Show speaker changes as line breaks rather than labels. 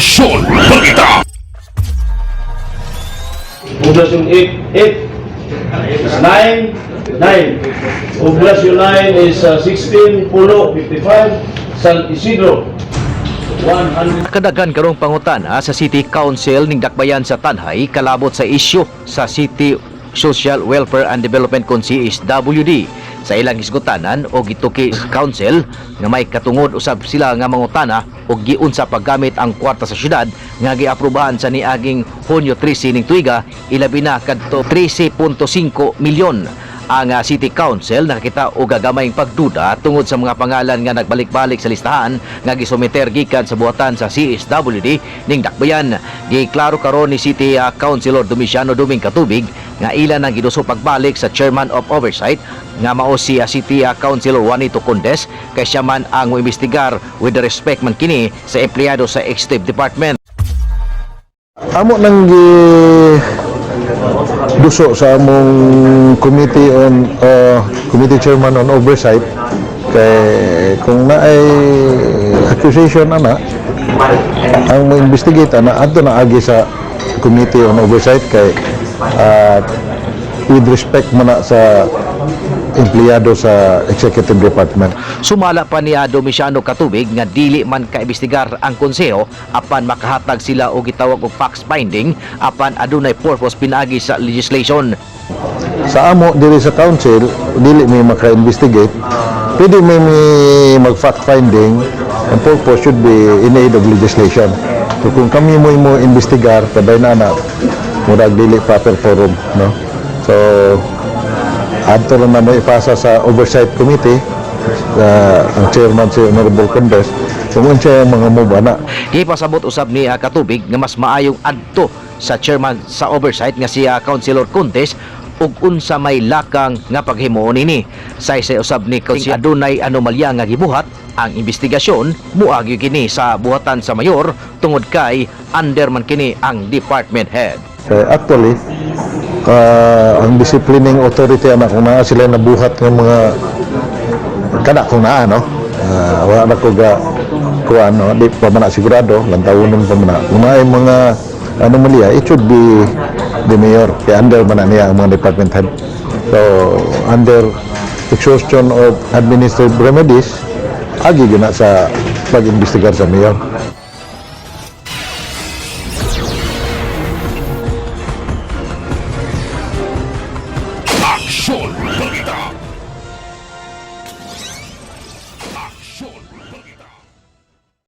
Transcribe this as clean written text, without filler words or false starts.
Aksyon Balita!
Poblasyon 8, 8 is 9, 9. Poblasyon 9 is 16, Pulo, 55, San Isidro, 100.
Kadagan karong pangutana sa City Council ning Dakbayan sa Tanjay kalabot sa isyu sa City Social Welfare and Development kon CSWD. Sa ilang hisgutanan o gituki sa council nga may katungod usab sila nga mangutana og giunsa paggamit ang kwarta sa syudad nga giaprobahan sa niaging Hunyo 13 ning tuiga, ilabi na kadto 13.5 milyon. Ang City Council nakakita og gagamayng pagduda tungod sa mga pangalan nga nagbalik-balik sa listahan nga gisumiter gikan sa buhatan sa CSWD ning Dakbayan. Giklaro karon ni City Councilor Domiciano Duming Katubig nga ila nang giduso pagbalik sa Chairman of Oversight nga mao si City Councilor Juanito Condes kay siya man ang moimbestigar with the respect man kini sa empleyado sa Executive Department.
Amo nang gi duso sa among committee chairman on oversight kay kung naay accusation ana, ang mo investigate ana adto na agi sa committee on oversight kay with respect man na sa empleyado sa executive department.
Sumala pa ni Domiciano Katubig nga dili man kaimbestigar ang konseho apan makahatag sila og gitawag og facts finding apan adunay purpose pinaagi sa legislation.
Sa amo diri sa council, dili may maka-investigate. Pwede may mag fact finding. Ang purpose should be in aid of legislation. So kung kami mo investigar paday na na murag dili proper forum, no? So adto lang na mo ipasa sa oversight committee, ang chairman si Honorable Condes, kung unsa ang mga move ana.
Gipasabot usab ni Katubig nga mas maayong adto sa chairman sa oversight nga si Councilor Contes ug unsa may lakang nga paghimuon nini. Saysay usab ni Councilor adunay anomalya nga gibuhat, ang investigasyon muagi kini sa buhatan sa mayor tungod kay under man kini ang department head.
Kaya actually, ang disciplining authority ana, kung naa sila nabuhat ng mga kada kung naa, no, wala na ko ga kuan, no, di pa man na sigurado, lantawunon pa man na kung naay mga anomalya, it should be the mayor kay under man na niya ang mga department head. So under exhaustion of administrative remedies, agi gyud na sa pag-imbestigar sa mayor.